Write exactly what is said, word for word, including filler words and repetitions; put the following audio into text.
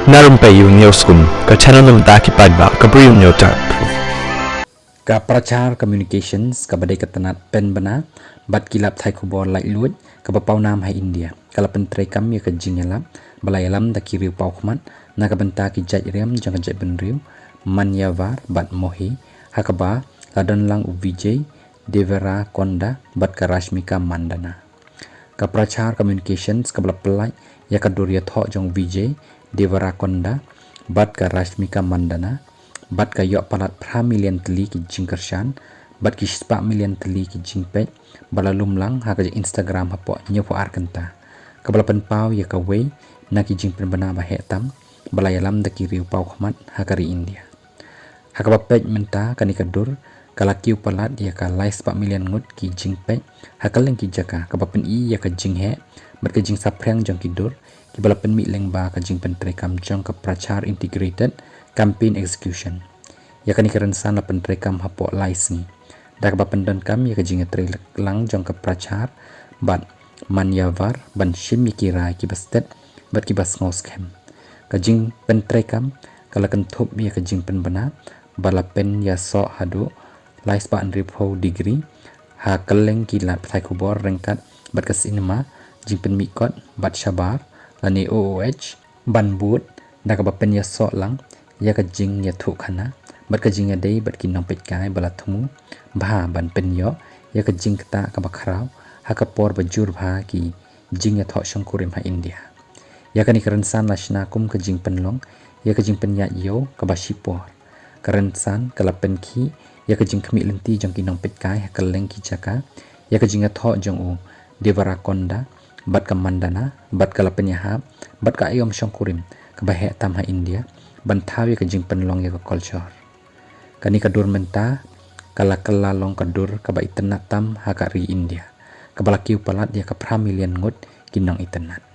Na Rympei U News Kum, ka channel na bynta ki paidbah ka Bri U News Tar. Ka Prachar Communications kaba dei ka tnat pynbna bad ki lad pathai khubor laitluid kaba pawnam ha India ka la pyntreikam ïa ka jingïalap ba la ïalam da ki riew paw khmat na ka bynta ki jait riam jong ka jaitbynriew Manyavar bad Mohi, ha kaba la don lang u Vijay Deverakonda bad ka Rashmika Mandanna. Ka Prachar Communications kaba la pyllait ïa ka dur ïathoh jong Vijay Deverakonda bad ka Rashmika Mandanna bad ka ïoh palat phra million tylli ki jingkyrshan bad ki spah million tylli ki jingpeit ba la lum lang ha ka Instagram hapoh hynñiewphew ar kynta, kaba la pynpaw ïa kawei na ki jingpynbna ba heh tam ba la ïalam da ki riew paw khmat ha ka ri India. Ha kaba peit mynta kane ka dur ka la kiew palat ïa ka lai spah million ngut ki jingpeit ha kylleng ki jaka, kaba pyni ïa ka jingheh bad ka jingsaphriang jong ki dur kiba la pynmih lyngba ka jingpyntreikam jong ka Prachar Integrated Campaign Execution. Ïa kane ka rynsan la pyntreikam hapoh lai sngi da kaba pyndonkam ïa ka jingïatreilang jong ka Prachar bad Manyavar ban shim ïa ki rai kiba stet bad kiba sngewskhem. Ka jingpyntreikam ka la kynthup ïa ka jingpynbna ba la pynïasoh haduh lai spah hynriewphew degree ha kylleng ki lad pathai khubor ryngkat bad ka cinema jingpynmih kot bad shabar lane O O H ban bud da kaba pynïasoh lang ïa ka jingïathuhkhana bad ka jingïadei bad ki nongpeitkai ba la thmu bha ban pynïoh ïa ka jingktah kaba khraw ha ka por ba jur bha ki jingïathoh shongkurim ha India. Ïa kane ka rynsan la shna kum ka jingpynlong ïa ka jingpynïaid ïew kaba shipor. Ka rynsan ka la pynkhih ïa ka jingkhmih lynti jong ki nongpeitkai ha kylleng ki jaka ïa ka jingïathoh jong u Deverakonda bad ka Mandanna bad ka la pynïahap bad ka aïom shongkurim kaba heh tam ha India ban thaw ïa ka jingpynlong ïa ka culture. Kane ka dur mynta ka la kylla long ka dur kaba itynnad tam ha ka ri India, kaba la kiew palat ïa ka phra million ngut ki nongitynnad.